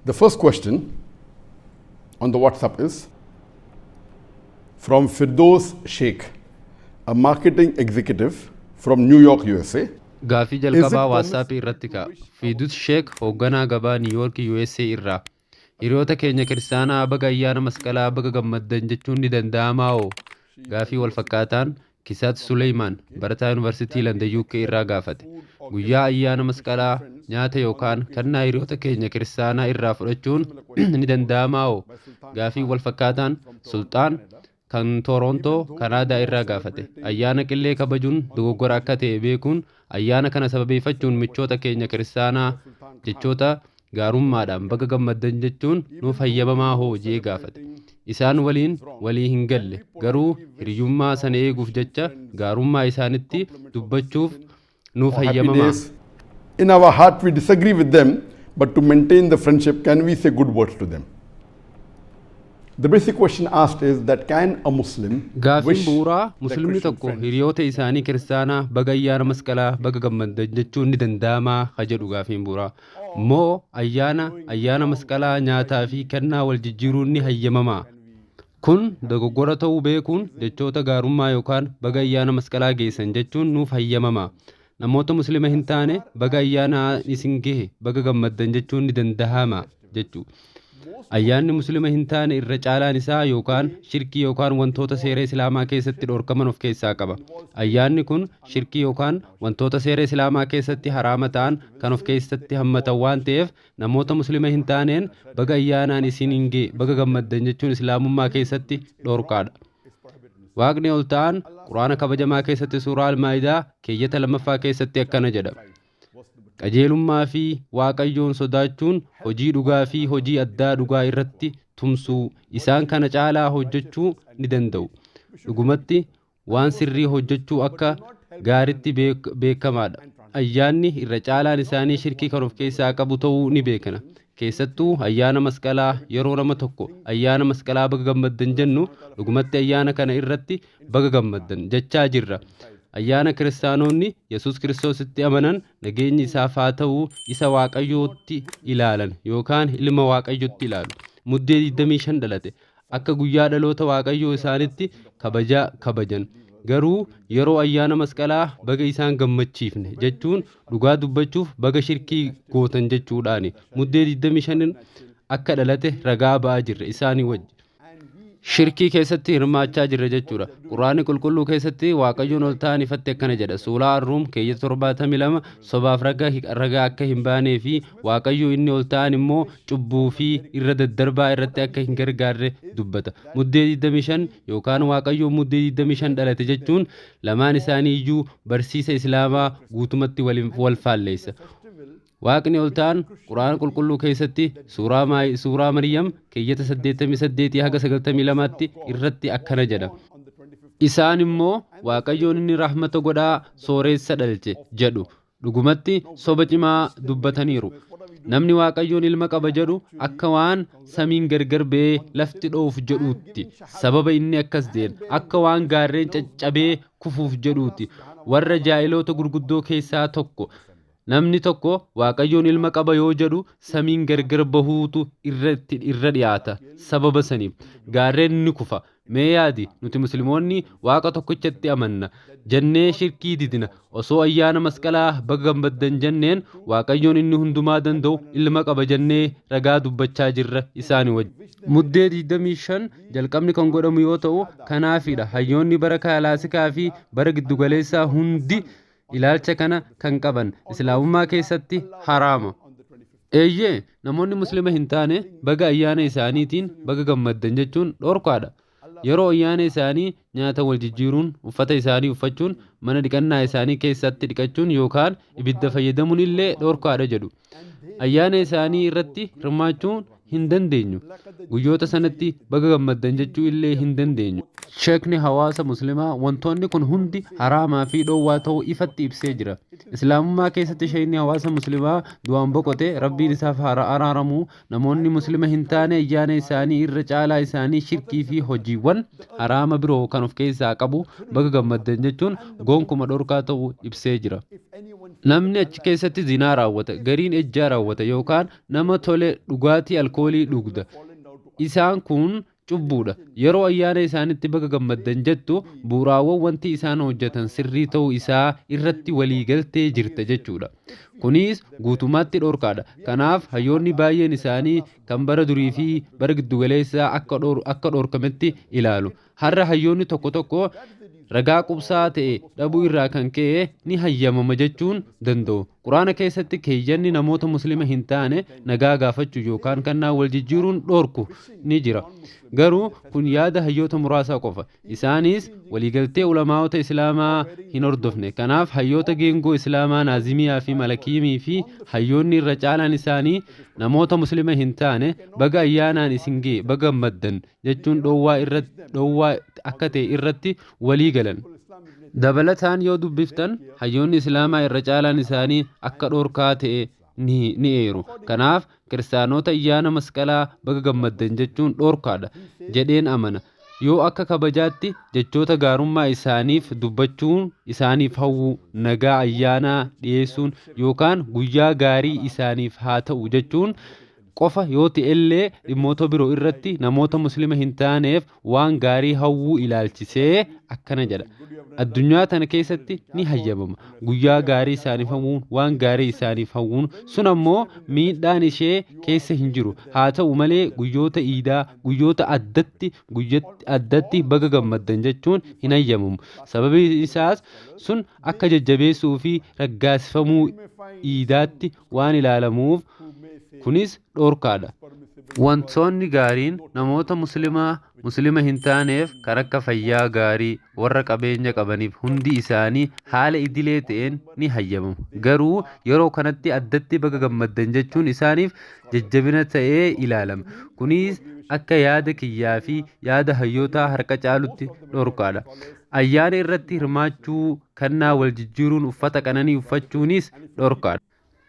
The first question on the WhatsApp is from Firdos Sheikh, a marketing executive from New York, USA. Gaaffii Is it jalqabaa WhatsAppii permissible irratti to ka'a. wish our Fiidus Sheek, hoogganaa gabaa Niiwuyoork USA irraa. Hiriyoota keenya kiristaanaa baga ayyaana Masqalaa baga gammaddan jechuun ni danda'amaa hoo? Gaaffii wal fakkaataan Kisaat Suleymaan, barataa Yuunivarsiitii London UK irraa gaafate. Guyyaa ayyaana Masqalaa nyaata yookaan kennaa hiriyoota keenya kiristaanaa irraa fudhachuun ni danda'amaa hoo? Gaaffii wal fakkaataan Sulxaan kan Toorontoo Kanaadaa irraa gaafate. Ayyaana Qillee kabajuun dogoggora akka ta'e beekuun, ayyaana kana sababeeffachuun michoota keenya kiristaanaa jechoota gaarummaadhaan baga gammaddan jechuun nuuf hayyamamaa hoo jee gaafate. Isaan waliin walii hin galle, garuu hiriyyummaa sana eeguuf jecha gaarummaa isaanitti dubbachuuf nuuf or happy hayyamamaa. days? In our heart, we disagree with them, but to maintain the friendship, can we say good words to them? The basic question asked is that can a Muslim Gaaffiin wish bu'uuraa their Muslimni Christian tokko friends hiriyoota isaanii kiristaanaa baga ayyaana Masqalaa baga gammaddan jechuun ni danda'amaa ka jedhu gaaffiin bu'uuraa. Moo ayyaana Masqalaa nyaataa fi kennaa wal jijjiiruun ni hayyamamaa? Kun dogoggora ta'uu beekuun, jechoota gaarummaa yookaan baga ayyaana Masqalaa geessan jechuun nuuf hayyamamaa? Namoota Muslima hin taane baga ayyaana isin gahe, baga gammaddan jechuun ni danda'ama jechuu. Ayyaanni Muslima hin taane irra caalaan isaa yookaan shirkii yookaan wantoota seera Islaamaa keessatti dhorkaman of keessaa qaba. Ayyaanni kun shirkii yookaan wantoota seera Islaamaa keessatti haraama ta'an kan of keessatti hammatan waan ta'eef, namoota Muslima hin taaneen baga ayyaanaan isin hin gahe, baga gammaddan jechuun Islaamummaa keessatti dhorkaadha. Waaqni ol ta'an Quraana kabajamaa keessatti suuraa Almaayidaa keeyyata 2ffaa keessatti akkana jedha. Qajeelummaa fi Waaqayyoon sodaachuun hojii dhugaa fi hojii addaa dhugaa irratti tumsuu, isaan kana caalaa hojjechuu ni danda'u. Dhugumatti waan sirrii hojjechuu akka gaaritti beekamaadha. Ayyaanni irra caalaan isaanii shirkii kan of keessaa qabu ta'uu ni beekna. Keessattuu ayyaana Masqalaa yeroo nama tokko ayyaana Masqalaa baga gammaddan jennu, dhugumatti ayyaana kana irratti baga gammaddan jechaa jirra. Ayyaana kiristaanonni Yesus Kiristoositti amanan, nageenyi isaaf haa ta'u, isa Waaqayyootti ilaalan yookaan ilma Waaqayyootti ilaalu. Muddee 25 dhalate. Akka guyyaa dhaloota Waaqayyoo isaanitti kabajaa kabajan. Garuu yeroo ayyaana Masqalaa baga isaan gammachiifne jechuun, dhugaa dubbachuuf baga shirkii gootan jechuudhaani. Muddee 25 akka dhalate ragaa ba'aa jirra, isaanii wajji shirkii keessatti hirmaachaa jirra jechuudha. Quraanni qulqulluu keessatti Waaqayyoon ol ta'an ifatti akkana jedha. Suuraa Arruum keeyyata 72, sobaaf ragaa akka hin baanee fi Waaqayyo inni ol ta'an immoo cubbuu fi irra daddarbaa irratti akka hin gargaarre dubbata. Muddee 25 yookaan Waaqayyo Muddee 25 dhalate jechuun lamaan isaanii iyyuu barsiisa Islaamaa guutumatti wal faalleessa. Waaqni ol ta'an Quraana qulqulluu keessatti suuraa Maryam keeyyata 88 haga 92tti irratti akkana jedha. Isaan immoo Waaqayyoon inni rahmata godhaa sooreessa dhalche jedhu. Dhugumatti soba cimaa dubbataniiru. Namni Waaqayyoon ilma qaba jedhu akka waan samiin gargar ba'ee lafti dho'uuf jedhuutti. Sababa inni akkas jedheen akka waan gaarreen caccabee kufuuf jedhuuti. Warra jaa'iloota gurguddoo keessaa tokko. Namni tokko Waaqayyoon ilma qaba yoo jedhu, samiin gargar bahuutu irratti irra dhiyaata. Sababa saniif gaarreen ni kufa. Mee yaadi, nuti Musliimoonni Waaqa tokkichatti amanna jennee shirkii didina. Osoo ayyaana Masqalaa baga gammaddan jenneen, Waaqayyoon inni hundumaa danda'u ilma qaba jennee ragaa dubbachaa jirra isaani wajji. Muddee 25 jalqabni kan godhamu yoo ta'u, kanaafidha hayyoonni bara kilaasikaa fi bara giddugaleessaa hundi ilaalcha kana kan qaban. Islaamummaa keessatti haraama. Eeyyee, namoonni Muslima hin taane baga ayyaana isaaniitiin baga gammaddan jechuun dhorkaadha. Yeroo ayyaana isaanii nyaata wal jijjiiruun, uffata isaanii uffachuun, mana dhiqannaa isaanii keessatti dhiqachuun yookaan ibidda fayyadamuun illee dhorkaadha jedhu. Ayyaana isaanii irratti hirmaachuun hin dandeenyu. Guyyoota sanatti baga gammaddan jechuu illee hin dandeenyu. Sheekni hawaasa Muslimaa wantoonni kun hundi haraamaa fi dhoowwaa ta'uu ifatti ibsee jira. Islaamummaa keessatti sheekni hawaasa Muslimaa du'aan boqote, Rabbiin isaaf haa araaramu, namoonni Muslima hin taane ayyaana isaanii irra caalaa isaanii shirkii fi hojiiwwan haraama biroo kan of keessaa qabu baga gammaddan jechuun gonkuma dhorkaa ta'uu ibsee jira. Namni achi keessatti zinaa raawwata, gariin ejjaa raawwata yookaan nama tole dhugaatii alkoolii dhugda. Isaan kun cubbuudha. Yeroo ayyaana isaanitti baga gammaddan jettu, bu'uuraawwan wanti isaan hojjetan sirrii ta'uu isaa irratti walii galtee jirta jechuudha. Kunis guutummaatti dhorkaadha. Kanaaf hayyoonni baay'een isaanii kan bara durii fi bara giddugaleessaa akka dhorkametti ilaalu. Har'a hayyoonni tokko tokko ragaa qubsaa ta'e dhabuu irraa kan ka'e ni hayyamama jechuun danda'u. Quraana keessatti keeyyanni namoota Muslima hin taane nagaa gaafachuu yookaan kennaa wal jijjiiruun dhorku ni jira. Garuu kun yaada hayyoota muraasaa qofa. Isaanis waliigaltee ulamaa'ota Islaamaa hin hordofne. Kanaaf hayyoota geengoo Islaamaa Naazimiyaa fi Malakiimii fi hayyoonni irra caalaan isaanii namoota Muslima hin taane baga ayyaanaan isin ga'e, baga gammaddan jechuun dhoowwaa akka ta'e irratti walii galan. Dabalataan yoo dubbiftan, hayyoonni Islaamaa irra caalaan isaanii akka dhorkaa ta'e ni eeru. Kanaaf Kiristaanota ayyaana Masqalaa baga gammaddan jechuun dhorkaadha jedheen amana. Yoo akka kabajaatti jechoota gaarummaa isaaniif dubbachuun, isaaniif hawwuu, nagaa ayyaanaa dhiyeessuun yookaan guyyaa gaarii isaaniif haa ta'u jechuun qofa yoo ta'ellee, dhimmoota biroo irratti namoota Muslima hin taaneef waan gaarii hawwuu ilaalchisee akkana jedha. Addunyaa tana keessatti ni hayyamama. Guyyaa gaarii isaaniif hawwuun, waan gaarii isaaniif hawwuun sun ammoo miidhaan ishee keessa hin jiru. Haa ta'u malee, guyyoota iidaa, guyyoota addatti baga gammaddan jechuun hin hayyamamu. Sababiin isaas sun akka jajjabeessuu fi raggaasifamuu iidaatti waan ilaalamuuf, kunis dhorkaadha. Wantoonni gaariin namoota Muslima hin taaneef kan akka fayyaa gaarii, warra qabeenya qabaniif, hundi isaanii haala idilee ta'een ni hayyamamu. Garuu yeroo kanatti addatti baga gammaddan jechuun isaaniif jajjabina ta'ee ilaalama. Kunis akka yaada kiyyaa fi yaada hayyootaa harka caalutti dhorkaadha. Ayyaana irratti hirmaachuu, kennaa wal jijjiiruun, uffata qananii uffachuunis dhorkaadha.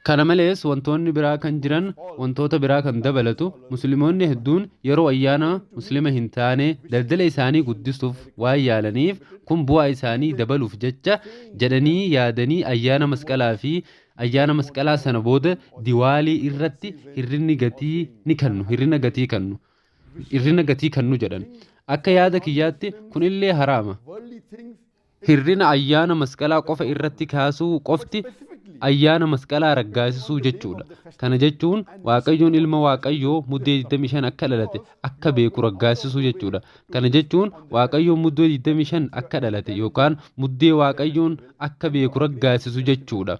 Kana malees wantoonni biraa kan jiran, wantoota biraa kan dabalatu, Musliimoonni hedduun yeroo ayyaana Muslima hin taane daldala isaanii guddisuuf waan yaalaniif, kun bu'aa isaanii dabaluuf jecha jedhanii yaadanii, ayyaana Masqalaa fi ayyaana Masqalaa sana booda Diwaalii irratti hir'inni gatii ni kennu, hir'ina gatii kennu. Hir'ina gatii kennu jedhan. Akka yaada kiyyaatti kunillee haraama. Hir'ina ayyaana Masqalaa qofa irratti kaasuu qofti ayyaana Masqalaa raggaasisuu jechuudha. Kana jechuun Waaqayyoon ilma Waaqayyoo Muddee 25 akka dhalate akka beeku raggaasisuu jechuudha. Kana jechuun Waaqayyoon Muddee 25 akka dhalate yookaan Muddee Waaqayyoon akka beeku raggaasisu jechuudha.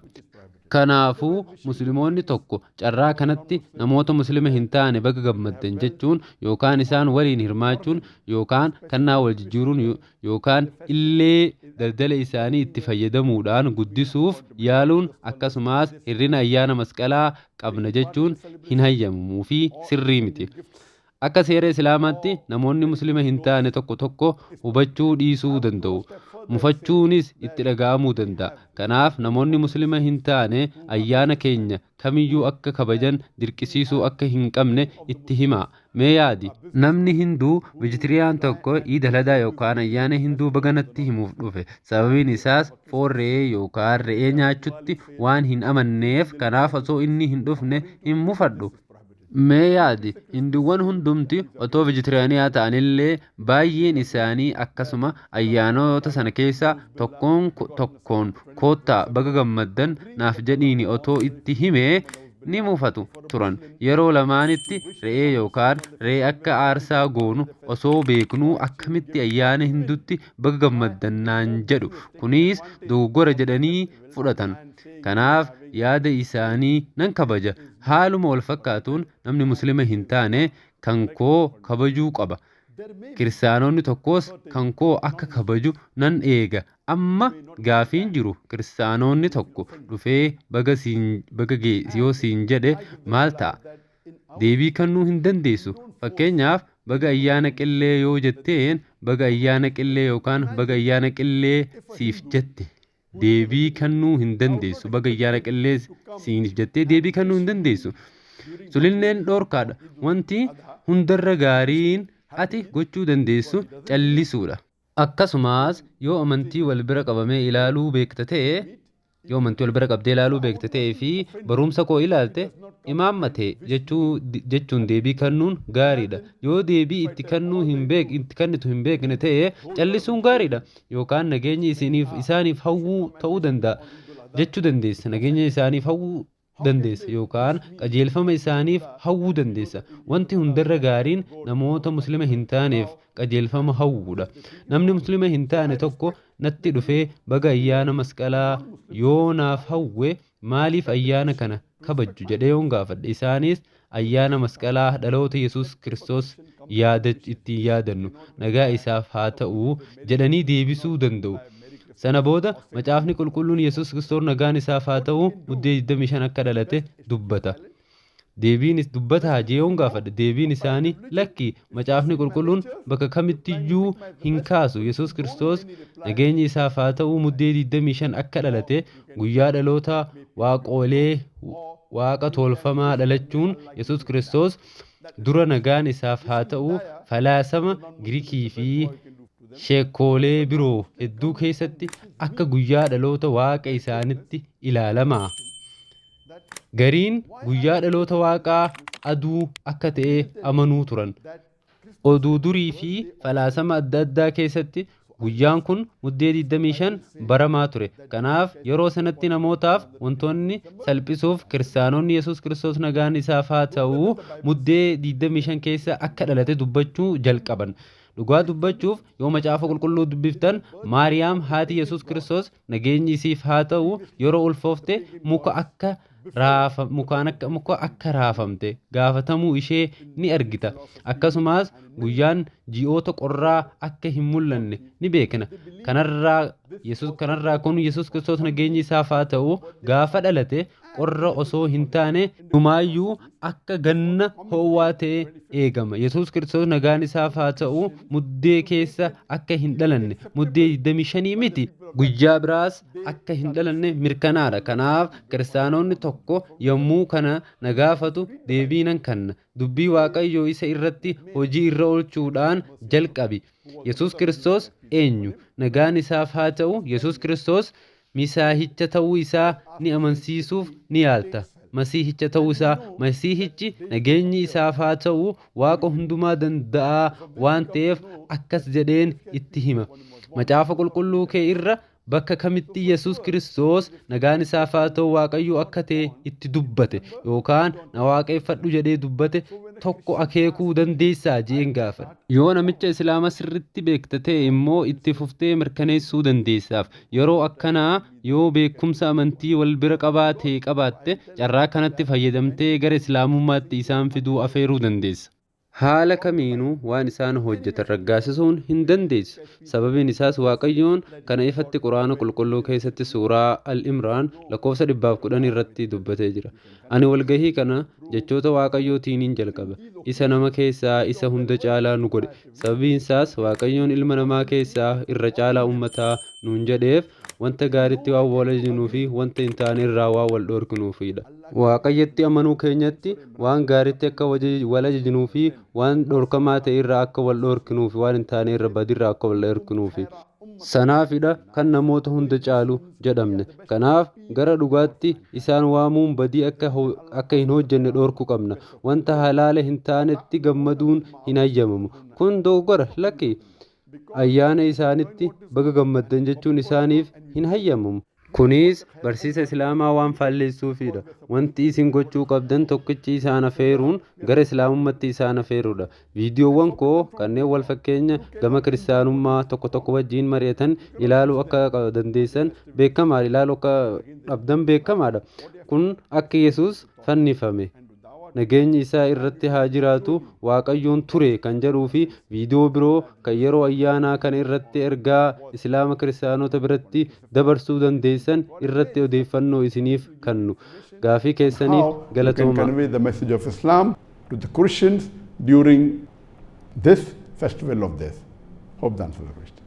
Kanaafuu Musliimoonni tokko carraa kanatti namoota Muslima hin taane baga gammaddan jechuun yookaan isaan waliin hirmaachuun yookaan kennaa wal jijjiiruun yookaan illee daldala isaanii itti fayyadamuudhaan guddisuuf yaaluun, akkasumas hir'ina ayyaana Masqalaa qabna jechuun hin hayyamamuu fi sirrii miti. Akka seera Islaamaatti namoonni Muslima hin taane tokko tokko hubachuu dhiisuu danda'u. Mufachuunis itti dhaga'amuu danda'a. Kanaaf namoonni Muslima hin taane ayyaana keenya kamiyyuu akka kabajan dirqisiisuu akka hin qabne itti himaa. Mee yaadi. Namni Hinduu vejeteriyaan tokko Iid Al-Adhaa yookaan ayyaana Hinduu baga natti himuuf dhufe. Sababiin isaas foon re'ee yookaan re'ee nyaachutti waan hin amanneef, kanaaf osoo inni hin dhufne hin mufadhu. Mee yaadi, Hinduuwwan hundumti otoo vejeteriyaaniyaa ta'anillee, baay'een isaanii akkasuma ayyaanota sana keessaa tokkoon tokkoon koottaa baga gammaddan naaf jedhiini otoo itti himee ni mufatu turan. Yeroo lamaanitti re'ee yookaan re'ee akka aarsaa goonu osoo beeknuu akkamitti ayyaana Hinduutti baga gammaddan naan jedhu? Kunis dogoggora jedhanii fudhatan. Kanaaf yaada isaanii nan kabaja. Haaluma wal fakkaatuun namni Muslima hin taane kan koo kabajuu qaba. Kiristaanonni tokkos kan koo akka kabaju nan eega. Amma gaafiin jiru, Kiristaanonni tokko dhufee baga siin baga yoo siin jedhe maal ta'a? Deebii kennuu hin dandeessu. Fakkeenyaaf, baga ayyaana Qillee yoo jetteen, baga ayyaana Qillee yookaan baga ayyaana Qillee siif jette deebii kennuu hin dandeessu. Baga ayyaana Qillee siif jettee deebii kennuu hin dandeessu. Sulilleen dhorkaadha. Wanti hundarra gaariin ati gochuu dandeessu callisuudha. Akkasumas yoo amantii wal bira qabamee ilaaluu beekta ta'e Yoo amantii wal bira qabdee ilaaluu beekte ta'ee fi barumsa koo ilaalte, imaammate jechuun deebii kennuun gaariidha. Yoo deebii itti kennuu hin beek itti kennitu hin beekne ta'e, callisuun gaariidha. Yookaan nageenyi isiniif isaaniif hawwuu ta'uu danda'a jechuu dandeessa. Nageenya isaaniif hawwuu dandeessa yookaan qajeelfama isaaniif hawwuu dandeessa. Wanti hundarra gaariin namoota Muslima hin taaneef qajeelfama hawwuudha. Namni Muslima hin taane tokko natti dhufee baga ayyaana Masqalaa yoo naaf hawwe, maaliif ayyaana kana kabajju jedhee yoon gaafadhe, isaanis ayyaana Masqalaa dhaloota Yesuus Kiristoos yaada ittiin yaadannu, nagaa isaaf haa ta'u, jedhanii deebisuu danda'u. Sana booda Macaafni Qulqulluun Yesuus Kiristoos, nagaan isaaf haa ta'u, Muddee 25 akka dhalate dubbata. Deebiin dubbataa jee yoon gaafadhe, deebiin isaanii lakki, Macaafni Qulqulluun bakka kamittiyyuu hin kaasu Yesuus Kiristoos, nageenyi isaaf haa ta'u, Muddee 25 akka dhalate. Guyyaa dhaloota waaqolee waaqa tolfamaa dhalachuun Yesuus Kiristoos dura, nagaan isaaf haa ta'u, falaasama Giriikii fi sheekoolee biroo hedduu keessatti akka guyyaa dhaloota waaqa isaanitti ilaalama. Gariin guyyaa dhaloota waaqaa aduu akka ta'e amanuu turan. Oduu durii fi falaasama adda addaa keessatti guyyaan kun Muddee 25 baramaa ture. Kanaaf yeroo sanatti namootaaf wantoonni salphisuuf Kiristaanonni Yesuus Kiristoos, nagaan isaaf haa ta'u, Muddee 25 keessa akka dhalate dubbachuu jalqaban. Dhugaa dubbachuuf, yoo Macaafa Qulqulluu dubbiftan, Maariyaam haati Yesuus Kiristoos, nageenyi isiif haa ta'u, yeroo ulfoofte muka akka raafa mukaan akka muka akka raafamte gaafatamuu ishee ni argita. Akkasumas guyyaan ji'oota qorraa akka hin mul'anne ni beekna. Kanarraa Yesuus kanarraa kun Yesuus Kiristoos, nageenyi isaaf haa ta'u, gaafa dhalate qorra osoo hin taane dhumaayyuu akka ganna ho'waa ta'e eegama. Yesuus Kiristoos, nagaan isaaf haa ta'u, Muddee keessa akka hin dhalanne, Muddee 25 miti, guyyaa biraas akka hin dhalanne mirkanaadha. Kanaaf Kiristaanonni tokko yommuu kana na gaafatu deebii nan kenna. Dubbii Waaqayyoo isa irratti hojii irra oolchuudhaan jalqabi. Yesuus Kiristoos eenyu? Nagaan isaaf haa ta'u, Yesuus Kiristoos Misaahicha ta'uu isaa ni amansiisuuf ni yaalta. Masiihicha ta'uu isaa. Masiihichi, nageenyi isaaf haa ta'u, Waaqa hundumaa danda'aa waan ta'eef akkas jedheen itti hima. Macaafa Qulqulluu kee irra bakka kamitti Yesuus Kiristoos, nagaan isaaf haa ta'u, Waaqayyo akka ta'e itti dubbate yookaan na waaqeffadhu jedhee dubbate tokko akeekuu dandeessaa jeen gaafadhe. Yoo namicha Islaama sirritti beekta ta'e immoo itti fuftee mirkaneessuu dandeessaaf. Yeroo akkanaa yoo beekumsa amantii wal bira qabaa ta'e qabaatte, carraa kanatti fayyadamtee gara Islaamummaatti isaan fiduu afeeruu dandeessa. Haala kamiinuu waan isaan hojjetan raggaasisuun hin dandeessu. Sababiin isaas Waaqayyoon kana ifatti Quraana Qulqulluu keessatti suuraa Al-Imraan lakkoofsa 110 irratti dubbatee jira. Ani walgahii kana jechoota Waaqayyootiinin jalqaba, isa nama keessaa isa hunda caalaa nu godhe. Sababiin isaas Waaqayyoon ilma namaa keessaa irra caalaa uummataa nuun jedheef wanta gaariitti waan wal ajajnuu fi wanta hin taane irraa waan wal dhorkinuufidha. Waaqayyotti amanuu keenyatti waan gaariitti akka wal ajajnuu fi waan dhorkamaa ta'e irraa akka wal dhorkinuufi, waan hin taane irra badirraa akka wal dhorkinuufi. Sanaafidha kan namoota hunda caalu jedhamne. Kanaaf gara dhugaatti isaan waamuun badii akka hin hojjenne dhorkuu qabna. Wanta halaala hin taanetti gammaduun hin hayyamamu. Kun dogoggora, lakki. Ayyaana isaanitti baga gammaddan jechuun isaaniif hin hayyamamu. Kunis barsiisa Islaamaa waan faalleessuufidha. Wanti isin gochuu qabdan tokkichi isaan afeeruun gara Islaamummaatti isaan afeeruudha. Viidiyoowwan koo kanneen wal fakkeenya gama Kiristaanummaa tokko tokko wajjin mari'atan ilaaluu akka dandeessan beekamaadha. Ilaaluu akka dhabdan beekamaadha. Kun akka Yesuus fannifame, nageenyi isaa irratti haa jiraatu, Waaqayyoon ture kan jedhuu fi viidiyoo biroo kan yeroo ayyaanaa kana irratti ergaa Islaama Kiristaanota biratti dabarsuu dandeessan irratti odeeffannoo isiniif kennu. Gaafii keessaniif How you can galatoomaa. Convey the message of Islam to the Christians during this festival of death. Hope that answers the question.